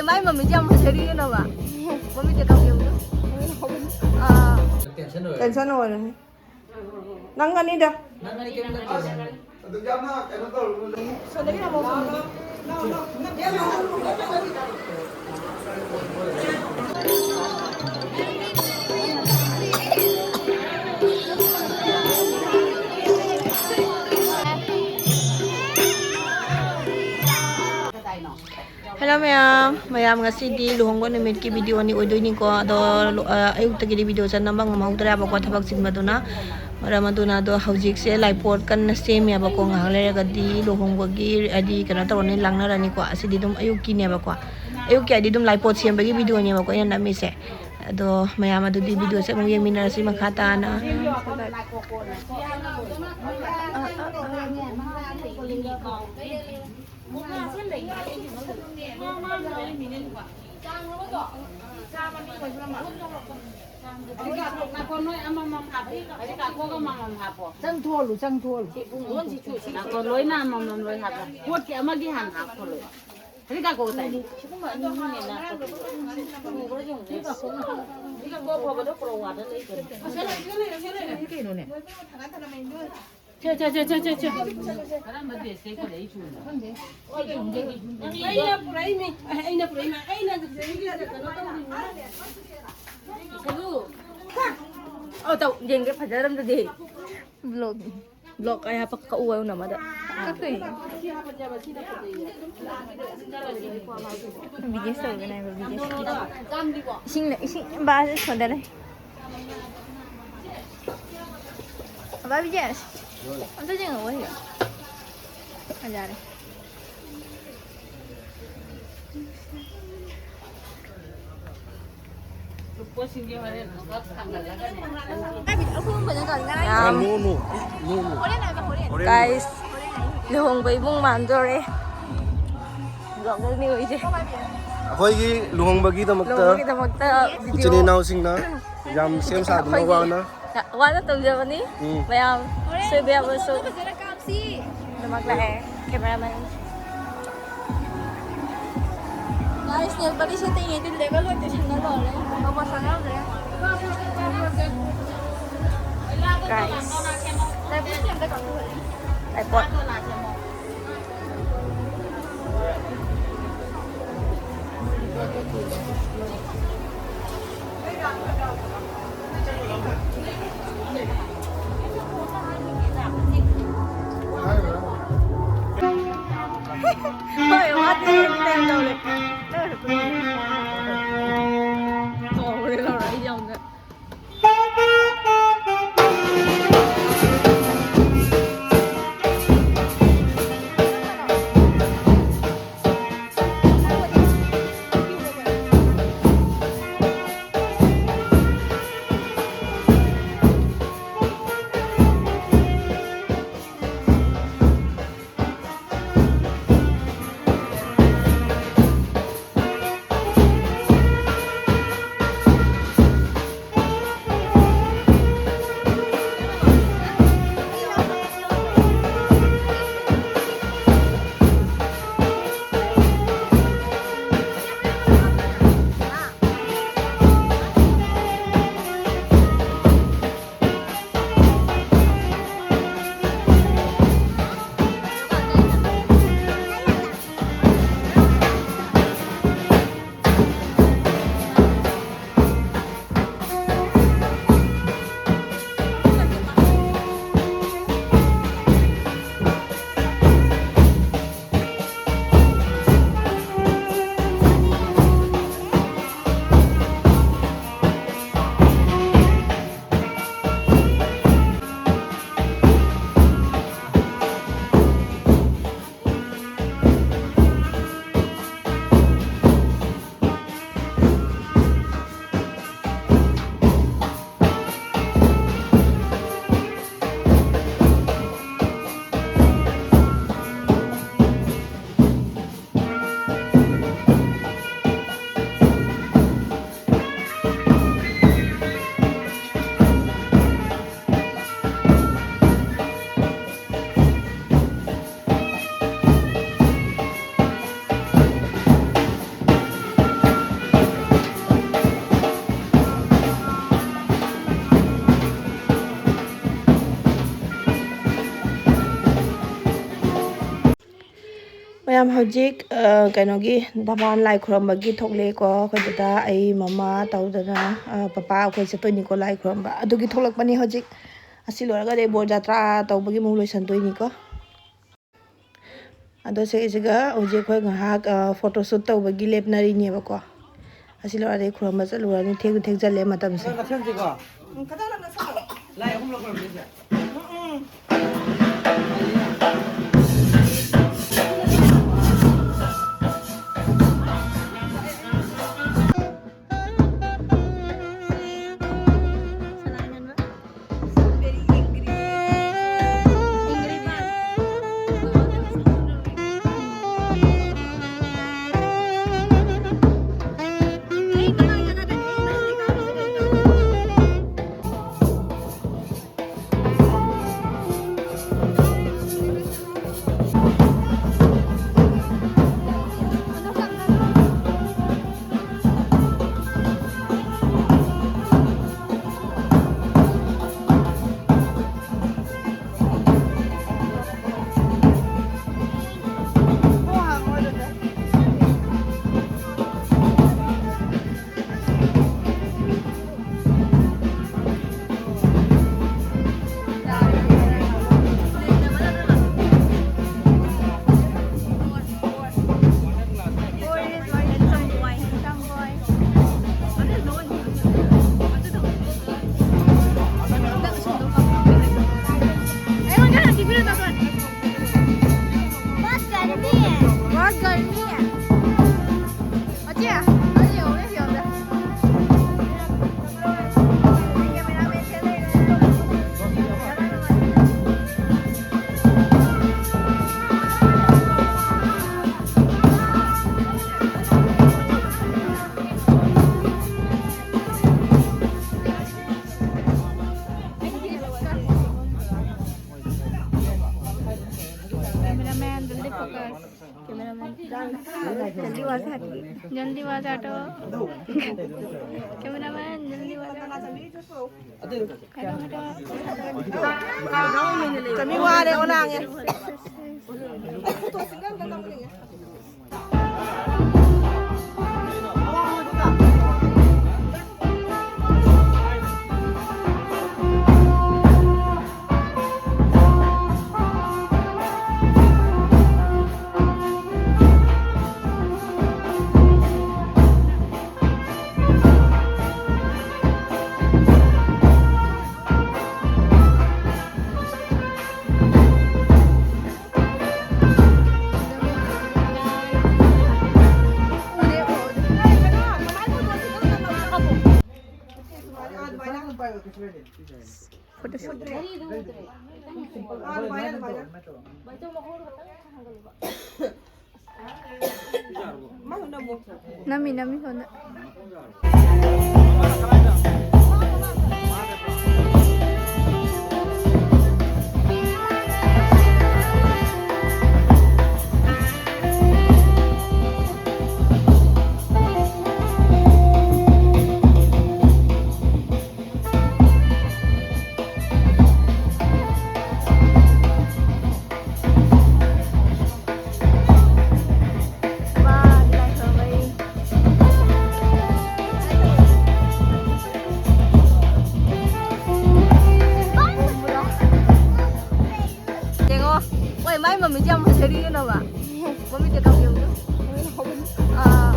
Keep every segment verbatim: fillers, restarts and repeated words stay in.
ꯃꯥꯏ ꯃꯃꯤꯠꯁꯦ ꯌꯥꯝ ꯐꯖꯔꯤꯅꯕ꯫ ꯃꯃꯤꯠꯁꯦ ꯀꯥꯞꯄꯤꯌꯨ꯫ ꯑꯥ꯫ ꯇꯦꯟꯁꯟ ꯑꯣꯏꯔꯦ꯫ ꯅꯪꯒꯅꯤꯗ꯫ Hello ꯃꯌꯥꯝ, ꯃꯌꯥꯝ ꯉꯁꯤꯗꯤ ꯂꯨꯍꯣꯡꯕ ꯅꯨꯃꯤꯠꯀꯤ video ꯅꯤ ꯑꯣꯏꯗꯣꯏꯅꯤꯀꯣ꯫ ꯑꯗꯣ, ꯑ, ꯑꯌꯨꯛꯇꯒꯤꯗꯤ video ꯁꯦ ꯅꯝꯕ ꯉꯝꯍꯧꯗ꯭ꯔꯦꯕꯀꯣ, ꯊꯕꯛ ꯆꯤꯟꯕꯗꯨꯅ꯫ ꯃꯔꯝ ꯑꯗꯨꯅ ꯑꯗꯣ ꯍꯧꯖꯤꯛꯁꯦ ꯂꯥꯏꯄꯣꯠ ꯀꯟꯅ ꯁꯦꯝꯃꯦꯕꯀꯣ꯫ ꯉꯥꯏꯍꯥꯛ ꯂꯩꯔꯒꯗꯤ ꯂꯨꯍꯣꯡꯕꯒꯤ ꯍꯥꯏꯗꯤ ꯀꯩꯅꯣ ꯇꯧꯔꯅꯤ, ꯂꯥꯡꯅꯔꯅꯤꯀꯣ꯫ ꯑꯁꯤꯗꯤ ꯑꯗꯨꯝ ꯑꯌꯨꯛꯀꯤꯅꯦꯕꯀꯣ꯫ ꯑꯌꯨꯛꯀꯤ ꯍꯥꯏꯗꯤ ꯑꯗꯨꯝ ꯂꯥꯏꯄꯣꯠ ꯁꯦꯝꯕꯒꯤ video ꯅꯦꯕꯀꯣ ꯑꯩꯅ ꯅꯝꯃꯤꯁꯦ꯫ ꯑꯗꯣ ꯃꯌꯥꯝ ꯑꯗꯨꯗꯤ video ꯁꯦ ꯑꯃꯨꯛ ꯌꯦꯡꯃꯤꯟꯅꯔꯁꯤ ꯃꯈꯥ ꯇꯥꯅ꯫ ꯅꯥꯀꯣꯡ ꯅꯣꯏ ꯑꯃꯃꯝ ꯍꯥꯞꯄꯤ꯫ ꯍꯧꯖꯤꯛ ꯅꯥꯀꯣꯡ ꯑꯃꯃꯝ ꯍꯥꯞꯄꯣ꯫ ꯆꯪꯊꯣꯛꯍꯜꯂꯨ, ꯆꯪꯊꯣꯛꯍꯜꯂꯨ꯫ ꯅꯥꯀꯣꯡ ꯂꯣꯏꯅ ꯑꯃꯃꯝ ꯂꯣꯏ ꯍꯥꯞꯄꯣ꯫ ꯄꯣꯠꯀꯤ ꯑꯃꯒꯤ ꯍꯥꯟꯅ ꯍꯥꯞꯈꯣ ꯂꯣꯏ꯫ ꯍꯧꯖꯤꯛ ꯅꯥꯀꯣꯡ ꯇꯥꯏ꯫ ꯁꯤꯒꯨꯝꯕ ꯑꯅꯤ ꯑꯍꯨꯝꯅꯦ ꯅꯥꯀꯣꯡ꯫ ꯁꯤꯒ ꯀꯣꯛ ꯐꯕꯗꯣ ꯀ꯭ꯔꯣꯋꯥꯗ ꯂꯩꯕꯅꯦ꯫ ꯁꯤ ꯀꯩꯅꯣꯅꯦ꯫ ꯆꯦ, ꯆꯦ, ꯆꯦ, ꯆꯦ, ꯆꯦ, ꯆꯦ꯫ ꯀꯔꯝꯕ ꯗ꯭ꯔꯦꯁ ꯂꯩꯈꯠꯂꯛꯏ ꯆꯨꯝꯅ? ꯈꯪꯗꯦ꯫ ꯑꯩꯅ ꯄꯨꯔꯛꯏꯅꯤ꯫ ꯑꯩꯅ ꯄꯨꯔꯛꯏꯅꯤ꯫ ꯑꯩꯅ ꯀꯩꯅꯣ ꯇꯧꯔꯤꯅꯤ꯫ ꯏꯁꯜꯂꯨ꯫ ꯑꯧ, ꯇꯧ꯫ ꯌꯦꯡꯒꯦ ꯐꯖꯔꯝꯗꯗꯤ꯫ Vlog, vlog ꯑꯩ ꯍꯥꯄꯛ ꯀꯛꯎ ꯍꯥꯏꯅ ꯑꯃꯗ꯫ ꯀꯛꯇꯣꯏꯅꯤ꯫ ꯕꯤꯖꯤꯅꯦꯁ ꯇꯧꯒꯅꯤ ꯍꯥꯏꯕ, ꯕꯤꯖꯤꯅꯦꯁ꯫ ꯏꯁꯤꯡ, ꯏꯁꯤꯡ ꯕꯥꯁꯦ ꯁꯣꯟꯗ ꯂꯩ꯫ ꯕꯥ ꯕꯤꯖꯦꯁ, ꯑꯝꯇ ꯌꯦꯡꯉꯛꯑꯣ ꯁꯤꯗ꯫ ꯐꯖꯔꯦ꯫ ꯂꯨꯀꯣꯏꯁꯤꯡꯒꯤ ꯍꯣꯔꯦꯟ ꯑꯃꯨꯛ ꯊꯥꯡꯒꯠꯂꯒꯅꯦ꯫ ꯌꯥꯝ꯫ ꯅꯣ, ꯅꯣ, ꯅꯣ, ꯅꯣ꯫ ꯍꯣꯔꯦꯟ ꯍꯥꯏꯕ, ꯍꯣꯔꯦꯟ꯫ ꯍꯣꯔꯦꯟ꯫ Guys, ꯂꯨꯍꯣꯡꯕ ꯏꯃꯨꯡ ꯃꯥꯟꯗꯣꯔꯦ꯫ Vlogger ꯅꯤ ꯑꯣꯏꯁꯦ꯫ ꯑꯩꯈꯣꯏꯒꯤ ꯂꯨꯍꯣꯡꯕꯒꯤꯗꯃꯛꯇ ꯂꯨꯍꯣꯡꯕꯒꯤꯗꯃꯛꯇ ꯏꯆꯤꯟ video ꯏꯅꯥꯎꯁꯤꯡꯅ ꯌꯥꯝ ꯁꯦꯝ ꯁꯥꯗꯨꯅ ꯑꯩꯈꯣꯏꯒꯤ ꯋꯥꯅ ꯋꯥꯅ ꯇꯧꯖꯕꯅꯤ꯫ ꯎꯝ꯫ ꯃꯌꯥꯝ ꯁꯣꯏꯕ ꯌꯥꯕꯁꯨ꯫ ꯐꯖꯅ ꯀꯥꯞꯁꯤ꯫ ꯑꯗꯨꯃꯛ ꯂꯥꯛꯑꯦ, cameraman꯫ Guys, nail polish ꯁꯦ ꯇꯩꯉꯩꯗꯤ level ꯑꯣꯏꯗꯦ, ꯁꯤꯟꯅ ꯂꯣꯏꯔꯦ꯫ ꯃꯄꯥ ꯁꯥꯟꯅꯗ꯭ꯔꯦ꯫ Guys꯫ ꯂꯥꯏꯕꯛꯁꯦ ꯑꯝꯇ ꯀꯥꯞꯊꯣꯛꯍꯜꯂꯦ꯫ ꯂꯥꯏꯄꯣꯠ꯫ ꯍꯣꯏ, ꯋꯥꯠꯂꯤ, ꯀꯩꯅꯣ ꯇꯧꯔꯦ꯫ ꯀꯥꯎꯔꯦ, ꯂꯧꯔ ꯑꯩ ꯌꯥꯎꯅ꯫ ꯃꯌꯥꯝ ꯍꯧꯖꯤꯛ ꯀꯩꯅꯣꯒꯤ ꯙꯃꯥꯟ ꯂꯥꯏ ꯈꯨꯔꯝꯕꯒꯤ ꯊꯣꯛꯂꯛꯑꯦꯀꯣ꯫ ꯑꯩꯈꯣꯏ ꯗꯗꯥ, ꯑꯩ, ꯃꯃꯥ ꯇꯧꯗꯅ ꯄꯄꯥ ꯑꯩꯈꯣꯏ ꯆꯠꯇꯣꯏꯅꯤꯀꯣ ꯂꯥꯏ ꯈꯨꯔꯝꯕ꯫ ꯑꯗꯨꯒꯤ ꯊꯣꯛꯂꯛꯄꯅꯤ ꯍꯧꯖꯤꯛ꯫ ꯑꯁꯤ ꯂꯣꯏꯔꯒꯗꯤ ꯕꯣꯔ ꯖꯥꯇ꯭ꯔꯥ ꯇꯧꯕꯒꯤ ꯑꯃꯨꯛ ꯂꯣꯏꯁꯟꯗꯣꯏꯅꯤꯀꯣ꯫ ꯑꯗꯣ ꯁꯤꯁꯤꯒ ꯍꯧꯖꯤꯛ ꯑꯩꯈꯣꯏ ꯉꯥꯏꯍꯥꯛ ꯐꯣꯇꯣ ꯁꯨꯠ ꯇꯧꯕꯒꯤ ꯂꯦꯞꯅꯔꯤꯅꯦꯕꯀꯣ꯫ ꯑꯁꯤ ꯂꯣꯏꯔꯗꯤ ꯈꯨꯔꯨꯝꯕ ꯆꯠꯂꯨꯔꯅꯤ꯫ ꯊꯦꯡꯁꯨ ꯊꯦꯡꯖꯜꯂꯦ ꯃꯇꯝꯁꯦ꯫ ꯂꯥꯏ ꯑꯍꯨꯝꯂꯛ ꯈꯨꯔꯨꯝꯗꯣꯏꯁꯦ꯫ बहुत गर्मी है। बहुत गर्मी है। अच्छी है। अरे, हो गया, हो गया। Cameraman, जल्दी focus। Cameraman। जल्दी वहाँ से हटिए। जल्दी वहाँ से हटो। Cameraman, जल्दी वहाँ से हटो। हटो, हटो। Kami wala, wala nga. ꯅꯝꯃꯤ, ꯅꯝꯃꯤ, ꯁꯣꯝꯗ꯫ ꯌꯦꯡꯉꯣ꯫ ꯍꯣꯏ, ꯃꯥꯏ ꯃꯃꯤꯠꯁꯦ ꯌꯥꯝ ꯐꯖꯔꯤ ꯀꯩꯅꯣꯕ꯫ ꯃꯃꯤꯠꯇ ꯀꯥꯞꯄꯤꯌꯨ꯫ ꯑꯥ꯫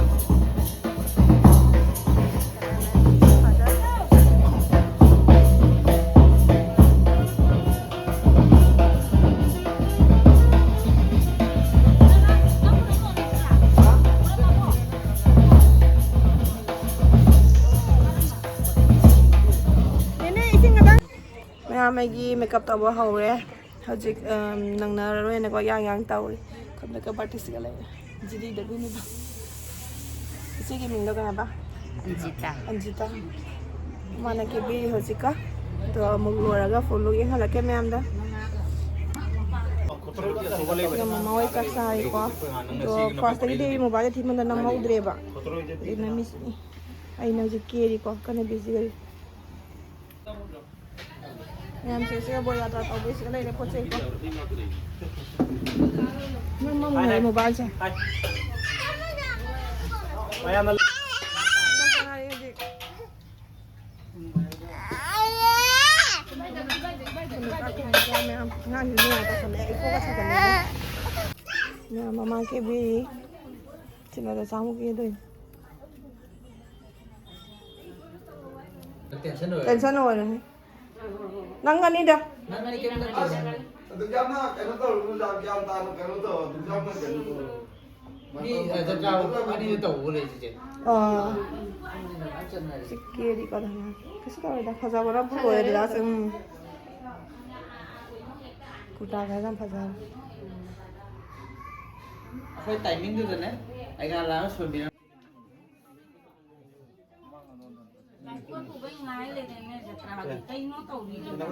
ꯃꯌꯥꯝ ꯑꯩꯒꯤ ꯃꯦꯀꯞ ꯇꯧꯕ ꯍꯧꯔꯦ꯫ ꯍꯧꯖꯤꯛ, ꯑꯝ, ꯅꯪꯅꯔꯔꯣꯏꯅꯀꯣ, ꯌꯥꯡ ꯌꯥꯡ ꯇꯧꯔꯤ꯫ ꯑꯩꯈꯣꯏ ꯃꯦꯀꯞ ꯑꯥꯔꯇꯤꯁꯀ ꯂꯩꯔꯦ꯫ ꯖꯤꯔꯤꯗꯒꯤꯅꯤꯗ꯫ ꯏꯆꯦꯒꯤ ꯃꯤꯡꯗꯣ ꯀꯩ ꯍꯥꯏꯕ? ꯑꯟꯖꯤꯇꯥ꯫ ꯑꯟꯖꯤꯇꯥ꯫ ꯃꯥꯅ ꯀꯦꯕꯤꯔꯤ ꯍꯧꯖꯤꯛꯀ꯫ ꯑꯗꯣ ꯑꯃꯨꯛ ꯂꯣꯏꯔꯒ ꯐꯨꯜ ꯂꯨꯛ ꯌꯦꯡꯍꯜꯂꯛꯀꯦ ꯃꯌꯥꯝꯗ꯫ ꯑꯗꯣ ꯃꯃꯥ ꯍꯣꯏ ꯆꯥꯛ ꯆꯥꯔꯤꯀꯣ꯫ ꯑꯗꯣ ꯐꯥꯔꯁꯇꯒꯤꯗꯤ ꯃꯣꯕꯥꯏꯜꯗ ꯊꯤꯃꯟꯗ ꯅꯝꯍꯧꯗ꯭ꯔꯦꯕ꯫ ꯑꯗꯨꯅ ꯃꯤꯁ ꯑꯩꯅ ꯍꯧꯖꯤꯛ ꯀꯦꯔꯤꯀꯣ꯫ ꯀꯟꯅ ꯕꯤꯖꯤ ꯑꯣꯏꯔꯤ꯫ ꯃꯌꯥꯝꯁꯦ ꯁꯤꯒ ꯕꯣꯔꯤꯌꯥ ꯇꯧꯕꯩꯁꯤꯒ ꯂꯩꯔꯦ ꯄꯣꯠ ꯆꯩꯀꯣ꯫ ꯃꯣꯕꯥꯏꯜꯁꯦ꯫ ꯃꯌꯥꯝꯅ ꯃꯌꯥꯝ ꯑꯉꯥꯡꯁꯤ ꯅꯨꯡꯉꯥꯏ ꯇꯧꯁꯜꯂꯛꯑꯦ꯫ ꯑꯩ ꯀꯣꯛꯀ ꯁꯥꯒꯠꯂꯦ꯫ ꯃꯌꯥꯝ ꯃꯃꯥ ꯀꯦꯕꯤꯔꯤ꯫ ꯁꯤꯃꯗ ꯆꯥꯃꯨꯛ ꯀꯦꯗꯣꯏꯅꯤ꯫ Tension ꯑꯣꯏꯔꯦ꯫ ꯅꯪ ꯑꯅꯤꯗ꯫ ꯑꯗꯨꯛ ꯌꯥꯝꯅ ꯀꯩꯅꯣ ꯇꯧꯔꯨꯅꯨ, ꯌꯥꯝ ꯒ꯭ꯌꯥꯟ ꯇꯥꯅ ꯀꯩꯅꯣ ꯇꯧ, ꯑꯗꯨꯛ ꯌꯥꯝꯅ ꯀꯩꯅꯣ ꯇꯧꯔꯨꯅꯨ꯫ ꯃꯤ, ꯑ, ꯖꯇ꯭ꯔꯥ ꯑꯅꯤꯅ ꯇꯧꯕ ꯂꯩ, ꯆꯤꯆꯦ꯫ ꯑꯥ꯫ ꯑꯅꯤꯅ ꯃꯌꯥꯝ ꯆꯠꯅꯔꯦ꯫ ꯁꯤ ꯀꯦꯗꯤ ꯀꯩꯅꯣ ꯀꯩꯁꯨ ꯇꯧꯔꯣꯏꯗ, ꯐꯖꯕꯅꯕꯨ ꯂꯣꯏꯔꯦ ꯂꯥꯁ꯫ ꯎꯝ꯫ ꯀꯨꯔꯇꯥ ꯈꯔ ꯌꯥꯝ ꯐꯖꯕ꯫ ꯑꯩꯈꯣꯏ timingꯗꯨꯗꯅꯦ ꯑꯩꯒꯥ ꯂꯥꯛꯑꯒ ꯁꯣꯏꯕꯤꯔꯝ꯫ ꯂꯥꯏꯀꯣꯠ ꯄꯨꯕꯩ ꯉꯥꯏ ꯂꯩꯔꯦꯅꯦ, ꯖꯇ꯭ꯔꯥꯒꯤ꯫ ꯀꯩꯅꯣ ꯇꯧꯔꯤꯗꯨꯕꯣ?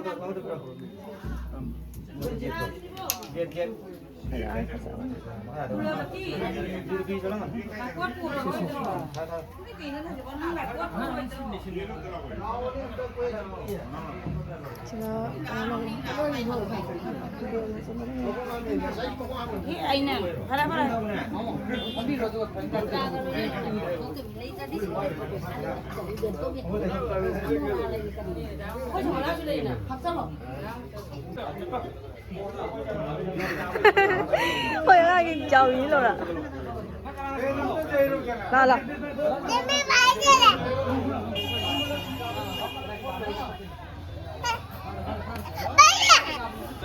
ꯂꯥꯏꯀꯣꯠ ꯄꯨꯔꯔꯣꯏꯗ꯭ꯔꯣ? ꯅꯪ ꯂꯥꯏꯀꯣꯠ ꯄꯨꯔꯔꯣꯏꯗ꯭ꯔꯣ? ꯁꯤꯗ ꯀꯩꯅꯣ ꯂꯩ꯫ ꯑꯦ, ꯑꯩꯅ ꯐꯔꯦ, ꯐꯔꯦ꯫ ꯍꯣꯏ, ꯑꯉꯥꯡꯒꯤ ꯆꯥꯎꯔꯤ ꯂꯧꯔ꯫ ꯂꯥ, ꯂꯥ꯫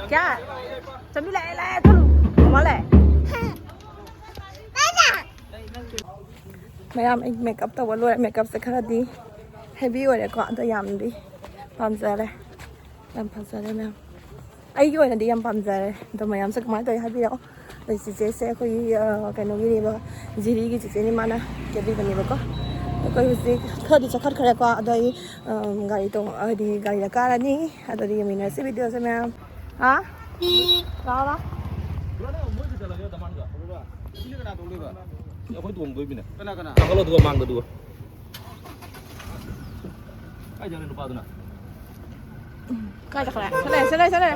ꯀꯌꯥ? ꯆꯟꯕꯤ ꯂꯥꯛꯑꯦ, ꯂꯥꯛꯑꯦ, ꯊꯣꯛꯂꯨ꯫ ꯃꯃꯥ ꯂꯥꯛꯑꯦ꯫ ꯃꯌꯥꯝ, ꯑꯩ ꯃꯦꯀꯞ ꯇꯧꯕ ꯂꯣꯏꯔꯦ꯫ ꯃꯦꯀꯞꯁꯦ ꯈꯔꯗꯤ heavy ꯑꯣꯏꯔꯦꯀꯣ, ꯑꯗꯣ ꯌꯥꯝꯗꯤ ꯄꯥꯝꯖꯔꯦ꯫ ꯌꯥꯝ ꯐꯖꯔꯦ ꯃꯌꯥꯝ꯫ ꯑꯩꯒꯤ ꯑꯣꯏꯅꯗꯤ ꯌꯥꯝ ꯄꯥꯝꯖꯔꯦ꯫ ꯑꯗꯣ ꯃꯌꯥꯝꯁꯨ ꯀꯃꯥꯏꯅ ꯇꯧꯋꯤ ꯍꯥꯏꯕꯤꯔꯛꯑꯣ꯫ ꯑꯗꯩ ꯆꯤꯆꯦꯁꯦ ꯑꯩꯈꯣꯏꯒꯤ, ꯑ, ꯀꯩꯅꯣꯒꯤꯅꯦꯕ, ꯖꯤꯔꯤꯒꯤ ꯆꯤꯆꯦꯅꯤ, ꯃꯥꯅ ꯀꯦꯕꯤꯕꯅꯦꯕꯀꯣ꯫ ꯑꯩꯈꯣꯏ ꯍꯧꯖꯤꯛ ꯈꯔꯗꯤ ꯆꯠꯈꯠꯈ꯭ꯔꯦꯀꯣ꯫ ꯑꯗꯣ ꯑꯩ, ꯑ, ꯒꯥꯔꯤ ꯇꯣꯡ-, ꯍꯥꯏꯗꯤ ꯒꯥꯔꯤꯗ ꯀꯥꯔꯅꯤ꯫ ꯑꯗꯨꯗꯤ ꯌꯦꯡꯃꯤꯟꯅꯔꯁꯤ videoꯁꯦ ꯃꯌꯥꯝ꯫ ꯍꯥ? ꯂꯥꯛꯑꯣ, ꯂꯥꯛꯑꯣ꯫ ꯁꯤꯅ ꯀꯅꯥ ꯇꯣꯡꯗꯣꯏꯕ? ꯑꯩꯈꯣꯏ ꯇꯣꯡꯗꯣꯏꯕꯤꯅꯦ꯫ ꯀꯅꯥ, ꯀꯅꯥ? ꯊꯥꯡꯒꯠꯂꯣ, ꯑꯗꯨꯒ ꯃꯥꯡꯗ ꯑꯗꯨꯒ꯫ ꯀꯥꯏ ꯆꯠꯈ꯭ꯔꯦ ꯅꯨꯄꯥꯗꯨꯅ? ꯀꯥꯏ ꯆꯠꯈ꯭ꯔꯦ? ꯆꯠꯂꯦ, ꯆꯠꯂꯦ, ꯆꯠꯂꯦ꯫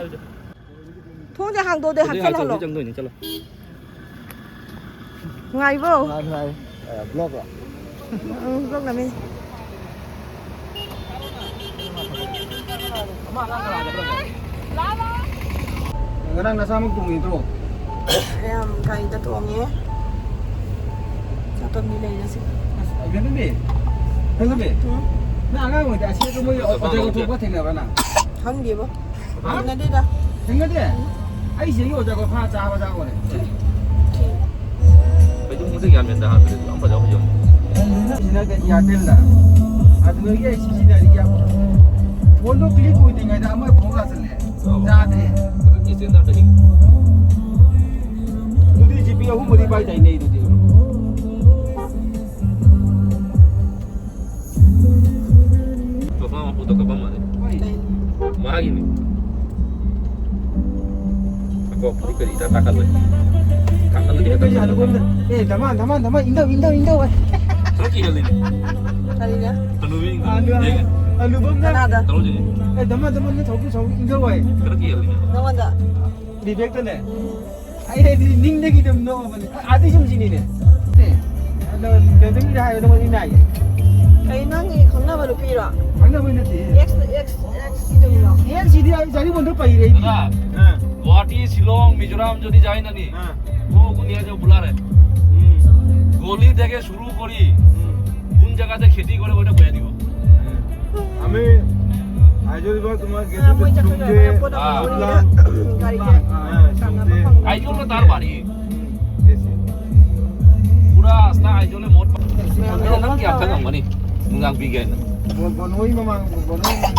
ꯊꯣꯡꯁꯦ ꯍꯥꯡꯗꯣꯛꯑꯗꯤ ꯍꯧꯖꯤꯛ ꯍꯥꯡꯇꯣꯛꯑ ꯍꯥꯞꯆꯜꯍꯜꯂꯣ꯫ ꯍꯧꯖꯤꯛ ꯆꯪꯗꯣꯏꯅꯤ, ꯆꯠꯂꯣ꯫ ꯅꯨꯡꯉꯥꯏꯕ꯭ꯔꯣ? ꯅꯨꯡꯉꯥꯏ, ꯅꯨꯡꯉꯥꯏ꯫ ꯑꯦ, vlog ꯂꯣ? ꯎꯝ, vlog ꯅꯝꯃꯤ꯫ ꯉꯔꯥꯡ ꯅꯁꯥꯃꯛ ꯇꯣꯡꯉꯤꯗ꯭ꯔꯣ? ꯌꯥꯝ ꯒꯥꯔꯤꯗ ꯇꯣꯡꯉꯦ꯫ ꯆꯠꯄ ꯃꯤ ꯂꯩꯔꯁꯤ꯫ ꯑꯁ, ꯀꯩꯅꯣꯅꯦ? ꯀꯩꯅꯣꯅꯦ? ꯎꯝ? ꯅꯪ ꯑꯉꯥꯡ ꯑꯣꯏꯔꯤꯉꯩꯗ ꯑꯁꯤꯗ ꯃꯣꯏ ꯑꯣꯖꯥ ꯀꯧꯊꯣꯛꯄ ꯊꯦꯡꯅꯕ꯭ꯔꯥ ꯅꯪ? ꯈꯪꯗꯦꯕꯣ꯫ ꯍꯥ? ꯊꯦꯡꯅꯗꯦꯗ꯫ ꯊꯦꯡꯅꯗꯦ? ꯑꯩ ꯁꯤꯒꯤ ꯑꯣꯖꯥ ꯀꯧꯊꯣꯛꯄ ꯆꯥꯕ ꯆꯥꯕꯅꯦ꯫ ꯀꯩꯅꯣ ꯃꯁꯛ ꯌꯥꯝ ꯍꯦꯟꯗ ꯍꯥꯞꯄꯗꯤ ꯌꯥꯝ ꯐꯖꯕ ꯐꯖꯕ꯫ ꯁꯤꯅ ꯀꯩ Airtel ꯗ꯫ ꯑꯗꯨꯗꯒꯤ ꯑꯩ ꯁꯤ ꯁꯤꯖꯤꯟꯅꯔꯤ ꯌꯥꯝ꯫ ꯐꯣꯟꯗꯣ click ꯑꯣꯏꯗ꯭ꯔꯤꯉꯩꯗ ꯑꯃ ꯐꯣꯟ ꯂꯥꯛꯁꯜꯂꯦ꯫ ꯆꯥꯗꯦ꯫ ꯍꯧꯖꯤꯛꯀꯤ standard ꯇ ꯍꯤꯡ-꯫ ꯑꯗꯨꯗꯤ G P ꯑꯍꯨꯝ ꯃꯔꯤ ꯄꯥꯏꯗꯥꯏꯅꯦ ꯑꯩꯗꯨꯗꯤ꯫ ꯆꯣꯊꯥ ꯃꯄꯨꯗ ꯀꯞꯄꯝꯃꯅꯤ꯫ ꯍꯣꯏ꯫ ꯃꯥꯒꯤꯅꯤ꯫ ꯑꯀꯣ ꯐꯨꯔꯤꯠ ꯀꯔꯤ ꯏꯇꯥ ꯇꯥꯈꯠꯂꯣꯏ꯫ ꯀꯥꯡꯈꯠꯂꯗꯤ ꯈꯛꯇꯪ ꯀꯩꯅꯣ ꯍꯅꯨꯕꯝꯗ꯫ ꯑꯦ, ꯗꯃꯥꯟ, ꯗꯃꯥꯟ, ꯗꯃꯥꯟ, ꯏꯪꯗꯧ, ꯏꯪꯗꯧ, ꯏꯪꯗꯧ ꯍꯥꯏ꯫ ꯈꯔ ꯀꯤꯍꯜꯂꯤꯅꯦ꯫ ꯀꯔꯤꯅ? ꯍꯅꯨꯕꯤ ꯍꯅꯨ-, ꯌꯦꯡꯉꯦ꯫ ꯍꯅꯨꯕꯝꯗ꯫ ꯀꯅꯥꯗ? ꯇꯧꯔꯁꯤꯅꯦ꯫ ꯑꯦ, ꯗꯃꯥꯟ, ꯗꯃꯥꯟ, ꯅꯪ ꯊꯧ ꯁꯥꯎ ꯏꯪꯗꯧ ꯍꯥꯏ꯫ ꯈꯔ ꯀꯤꯍꯜꯂꯤꯅꯦ꯫ ꯅꯉꯣꯟꯗ? ꯕꯤꯕꯦꯛꯇꯅꯦ꯫ ꯎꯝ꯫ ꯑꯩ ꯍꯥꯏꯗꯤ ꯅꯤꯡꯗꯒꯤ ꯑꯗꯨꯝ ꯅꯣꯛꯑꯕꯅꯦ꯫ ꯑꯥꯗꯩ ꯁꯨꯝ ꯁꯤꯅꯤꯅꯦ꯫ ꯑꯦ, ꯑꯗꯣ ꯀꯩꯅꯣꯝꯒꯤ ꯍꯥꯏꯕꯗꯣ ꯃꯣꯏ ꯏꯃꯥꯒꯤ꯫ ꯀꯩ ꯅꯪꯒꯤ ꯈꯪꯅꯕ ꯅꯨꯄꯤꯔꯣ? ꯈꯪꯅꯕ ꯅꯠꯇꯦ꯫ Ex, ex, ex ꯀꯤꯗꯨꯔꯣ? Ex ꯁꯤꯗꯤ ꯑꯩ ꯖꯥꯔꯤꯕꯣꯟꯗ ꯄꯩꯔꯦ ꯑꯩꯗꯤ꯫ ꯗꯥꯗꯥ, ꯑꯥ꯫ ꯒꯨꯋꯥꯍꯥꯇꯤ, ꯁꯤꯂꯣꯡ, ꯃꯤꯖꯣꯔꯥꯝ ꯖꯣꯗꯤ ꯖꯥꯏꯅꯅꯤ꯫ ꯑꯥ꯫ ꯍꯣ, ꯒꯨꯅꯤꯌꯥ ꯖꯣ ꯕꯨꯂꯥ ꯔꯦ꯫ ꯎꯝ꯫ ꯒꯣꯂꯤ ꯗꯦꯒꯦ ꯁꯨꯔꯨ ꯀꯣꯔꯤ, ꯎꯝ। কোন জায়গাতে খেতি কৰে, ওইটা কৈ দিব। আমি আইজল পৰা তোমাৰ গেটত মই যাম। গাড়ীতে। আইজল তাৰ বাৰী। পুৰা ৰাস্তা আইজলে মদ। ꯅꯪ ꯀꯌꯥꯝ ꯊꯛꯉꯝꯒꯅꯤ? ꯅꯨꯡꯗꯥꯡ ꯄꯤꯒꯦ ꯍꯥꯏꯅ꯫ ꯕꯣ-, ꯕꯣꯅꯣꯏ ꯃꯃꯥꯡ, ꯕꯣꯅꯣꯏ ꯃꯃꯥꯡ꯫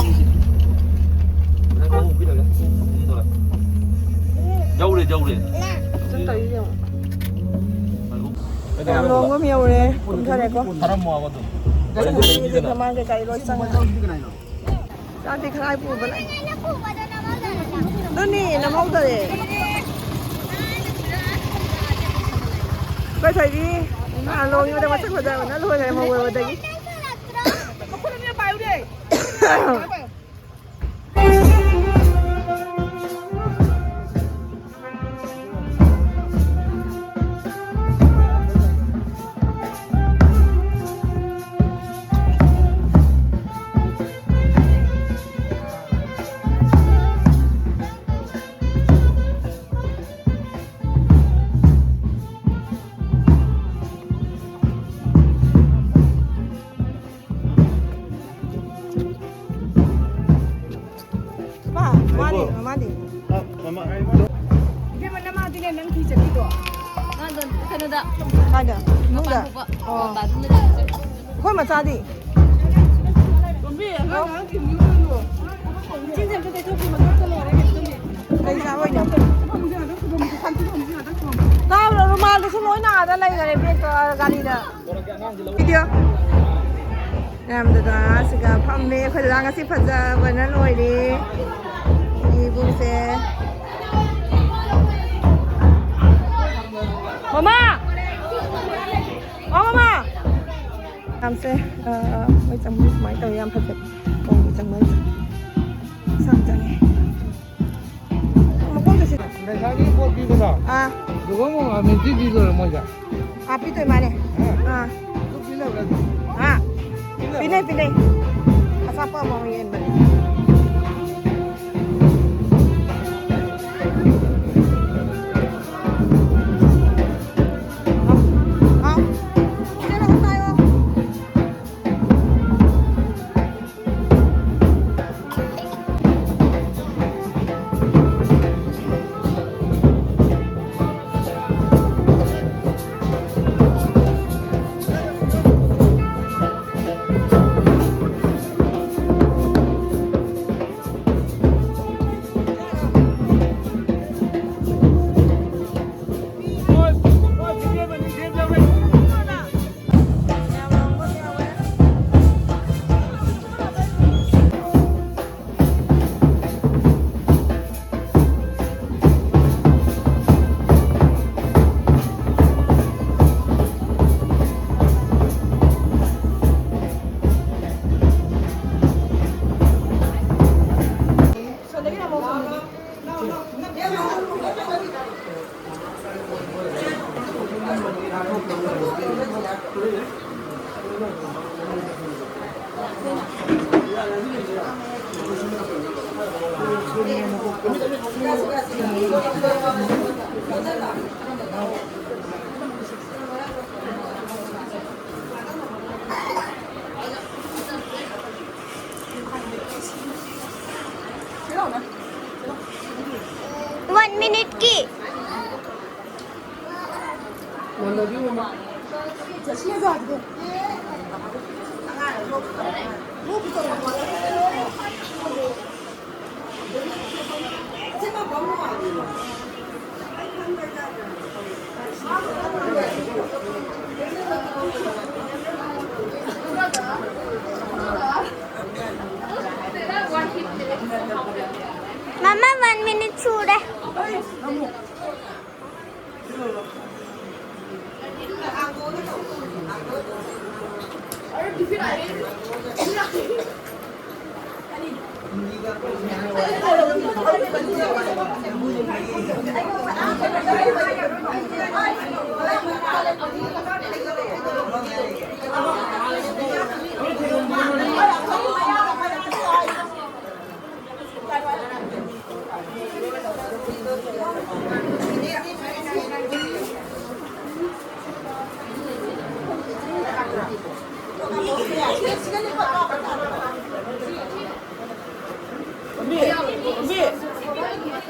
ꯌꯧꯔꯦ, ꯌꯧꯔꯦ꯫ ꯆꯠꯇꯣꯏꯁꯦ ꯌꯦꯡꯉꯣ꯫ ꯂꯣꯡꯕꯝ ꯌꯧꯔꯦ, ꯀꯨꯝꯊꯔꯦꯀꯣ꯫ ꯊꯔꯝꯃꯣ ꯑꯃꯗꯣ꯫ ꯃꯃꯥꯡ ꯀꯩꯀꯥ ꯂꯣꯏ ꯆꯪꯉꯦ꯫ ꯆꯥꯛꯇꯤ ꯈꯔ ꯄꯨꯕ ꯂꯥꯛꯑꯦ꯫ ꯑꯗꯨꯅꯤ, ꯅꯝꯍꯧꯗꯔꯦ꯫ ꯑꯩꯈꯣꯏ ꯊꯣꯏꯕꯤ, ꯏꯃꯥ ꯂꯣꯡ ꯌꯧꯔꯦ, ꯃꯁꯛ ꯐꯖꯕꯅ ꯂꯣꯏꯔꯦ, ꯃꯧ ꯑꯣꯏꯕꯗꯒꯤ꯫ ꯀꯩꯅꯣꯗ꯫ ꯀꯥꯏꯗ? ꯃꯅꯨꯡꯗ? ꯊꯣꯛꯄ꯫ ꯑꯣ꯫ ꯕꯥꯠꯔꯨꯝꯗ ꯂꯩꯕꯁꯦ꯫ ꯑꯩꯈꯣꯏ ꯃꯆꯥꯗꯤ? ꯀꯩ ꯆꯥꯕ ꯑꯣꯏꯅ? ꯇꯥꯕ꯭ꯔꯣ? ꯔꯨꯃꯥꯜꯗꯨꯁꯨ ꯂꯣꯏꯅ ꯑꯥꯗ ꯂꯩꯈꯔꯦ ꯕꯦꯒꯇꯣ, ꯑꯥ, ꯒꯥꯔꯤꯗ꯫ ꯚꯤꯗꯤꯑꯣ꯫ ꯃꯌꯥꯝ ꯗꯗꯥꯁꯤꯒ ꯐꯝꯃꯦ꯫ ꯑꯩꯈꯣꯏ ꯗꯗꯥ ꯉꯁꯤ ꯐꯖꯕꯅ ꯂꯣꯏꯔꯦ꯫ ꯏꯕꯨꯡꯁꯦ꯫ ꯃꯃꯥ! ꯑꯣ, ꯃꯃꯥ! ꯌꯥꯝꯁꯦ, ꯑ, ꯃꯣꯏ ꯆꯪꯕ ꯁꯨꯃꯥꯏꯅ ꯇꯧꯋꯤ꯫ ꯌꯥꯝ ꯐꯖꯩ꯫ ꯀꯣꯡꯕ ꯆꯪꯕ ꯍꯥꯏꯁꯦ꯫ ꯁꯥꯡ ꯆꯪꯉꯦ꯫ ꯃꯈꯣꯡꯗꯁꯨ꯫ ꯉꯁꯥꯏꯒꯤ ꯄꯣꯠ ꯄꯤꯕꯗꯣ ꯑꯥ, ꯑꯗꯨꯒ ꯑꯃꯨꯛ ꯃꯤꯇꯤ ꯄꯤꯗꯣꯏꯔꯣ ꯃꯣꯏꯗ? ꯑꯥ, ꯄꯤꯗꯣꯏ ꯃꯥꯅꯦ꯫ ꯑꯥ, ꯑꯗꯨ ꯄꯤꯅꯕ꯭ꯔꯥ ꯑꯗꯨ? ꯑꯥ, ꯄꯤꯅꯩ, ꯄꯤꯅꯩ꯫ ꯑꯆꯥꯄꯣꯠ ꯑꯃꯃꯝ ꯌꯦꯟꯕꯅꯦ꯫ ꯍꯥꯎ꯫ ꯆꯦ, ꯅꯪ ꯄꯥꯏꯌꯣ꯫ One minute ꯀꯤ꯫ Mama, one minute ꯁꯨꯔꯦ꯫ ꯇꯣꯝꯕꯤ, ꯇꯣꯝꯕꯤ,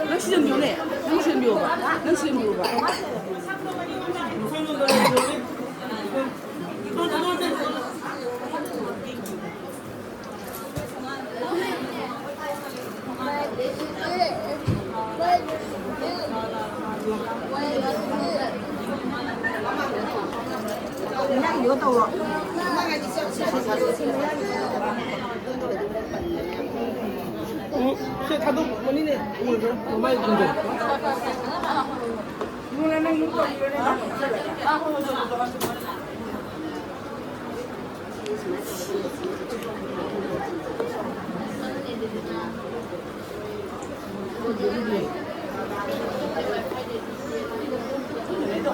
ꯅꯪ ꯁꯤꯖꯟꯕꯤꯌꯨꯅꯦ, ꯅꯪ ꯁꯤꯖꯟꯕꯤꯌꯣꯕ, ꯅꯪ ꯁꯤꯖꯟꯕꯤꯌꯣꯕ꯫ ꯎꯝ, ꯁꯦ ꯊꯥꯗꯣꯛꯄꯅꯤꯅꯦ꯫ ꯃꯃꯥꯏ ꯈꯨꯝꯖꯤꯜꯂꯣ꯫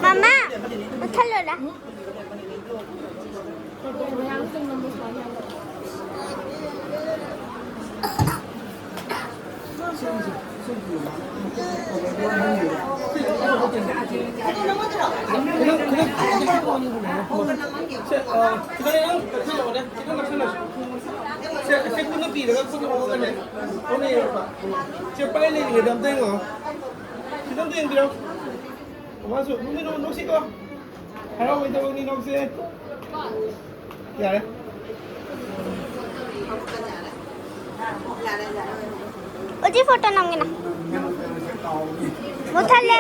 ꯃꯃꯥ, ꯃꯨꯠꯊꯠꯂꯣꯔꯥ? ꯈꯤꯇꯪ, ꯈꯤꯇꯪ, ꯁꯦ, ꯑ, ꯈꯤꯇꯪ ꯌꯥꯝ ꯀꯩꯅꯣ ꯇꯧꯔꯦ, ꯈꯤꯇꯪ ꯅꯛꯁꯜꯂꯁꯤ꯫ ꯁꯦ, ꯁꯦ, ꯈꯨꯠꯅ ꯄꯤꯔꯒ ꯈꯨꯠꯅ ꯑꯣꯛꯑꯒꯅꯦ, ꯍꯣꯠꯅꯩꯌꯦꯕ꯫ ꯁꯦ, ꯄꯥꯏ ꯂꯩꯔꯤꯉꯩꯗ ꯑꯝꯇ ꯌꯦꯡꯉꯣ꯫ ꯈꯤꯇꯪ ꯑꯝꯇ ꯌꯦꯡꯕꯤꯔꯣ꯫ ꯃꯃꯥꯁꯨ, ꯅꯨꯡꯁꯤ, ꯅꯨꯡꯁꯤꯀꯣ꯫ ꯍꯔꯥꯎꯕꯩ ꯊꯕꯛꯅꯤ ꯅꯪꯁꯦ꯫ ꯌꯥꯔꯦ꯫ ꯍꯧꯖꯤꯛ ꯐꯣꯇꯣ ꯅꯝꯒꯦꯅ꯫ ꯃꯨꯊꯠꯂꯦ꯫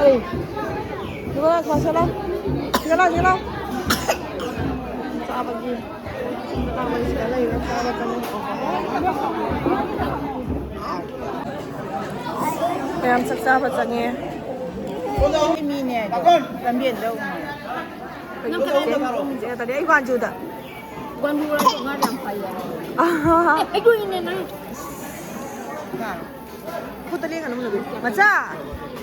ꯑꯩ, ꯁꯤꯗ ꯂꯥꯎ, ꯁꯤꯗ ꯂꯥꯎ꯫ ꯁꯤꯗ ꯂꯥꯎ, ꯁꯤꯗ ꯂꯥꯎ꯫ ꯆꯥꯕꯒꯤ꯫ ꯁꯤꯗ ꯂꯩꯔꯦ, ꯆꯥꯕ ꯆꯪꯉꯦ꯫ ꯃꯌꯥꯝ ꯆꯥꯛ ꯆꯥꯕ ꯆꯪꯉꯦ꯫ ꯃꯤꯅꯦ ꯍꯥꯏꯗꯣ꯫ ꯂꯝꯕꯦꯟꯗ ꯎꯅꯔꯦ꯫ ꯅꯪ ꯀꯗꯥꯏꯗ? ꯑꯩ ꯋꯥꯟꯖꯨꯗ꯫ ꯋꯥꯟꯖꯨ ꯍꯥꯏꯗꯣ ꯉꯥ ꯌꯥꯝ ꯐꯩꯌꯦ꯫ ꯑꯍꯥ꯫ ꯑꯦ, ꯑꯩ ꯎꯏꯅꯦ ꯅꯪ꯫ ꯈꯨꯠꯇ ꯂꯦꯡꯒꯅꯨ, ꯃꯆꯥ,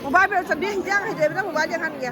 ꯃꯣꯕꯥꯏꯜ ꯄꯥꯏꯔꯣ, ꯆꯠꯄꯤ, ꯍꯤꯟꯖꯥꯡ ꯍꯩꯗꯣꯛꯑꯦꯕ, ꯅꯪ ꯃꯣꯕꯥꯏꯜ ꯌꯦꯡꯍꯟꯒꯦ꯫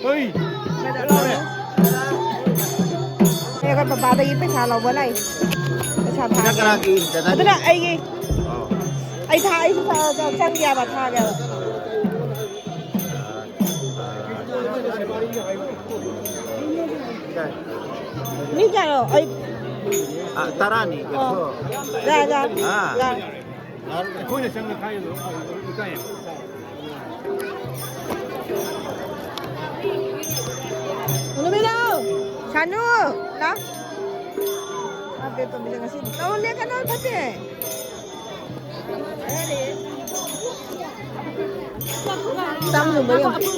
ꯍꯣꯏ꯫ ꯑꯩꯈꯣꯏ ꯕꯕꯥꯗꯒꯤ ꯄꯩꯁꯥ ꯂꯧꯕ ꯂꯥꯛꯏ꯫ ꯄꯩꯁꯥ ꯊꯥꯒꯦ꯫ ꯀꯅꯥꯒꯤ? ꯗꯗꯥꯒꯤ? ꯑꯗꯨꯅ ꯑꯩꯒꯤ꯫ ꯑꯣ꯫ ꯑꯩ ꯊꯥ-, ꯑꯩꯁꯨ ꯊꯥ-, ꯆꯪꯒꯦꯕ, ꯊꯥꯒꯦꯕ꯫ ꯃꯤ ꯀꯌꯥꯅꯣ? ꯑꯩ ꯑ, ꯇꯔꯥꯅꯤ꯫ ꯑꯣ꯫ ꯌꯥ, ꯌꯥ꯫ ꯑꯥ꯫ ꯌꯥ꯫ ꯑꯩꯈꯣꯏꯅ ꯆꯪꯅ ꯈꯥꯏꯗꯣ ꯏꯀꯥꯏ꯫ ꯅꯨꯃꯤꯠꯂꯣ! ꯁꯥꯅꯨ! ꯂꯥꯎ! ꯑꯕꯦ ꯇꯣꯝꯕꯤꯁꯦ ꯉꯁꯤꯗꯤ ꯇꯧ ꯂꯦꯛꯀꯅꯣ ꯐꯠꯇꯦ꯫ ꯆꯥꯝ ꯌꯣꯟꯕ ꯌꯦꯡꯉꯨ꯫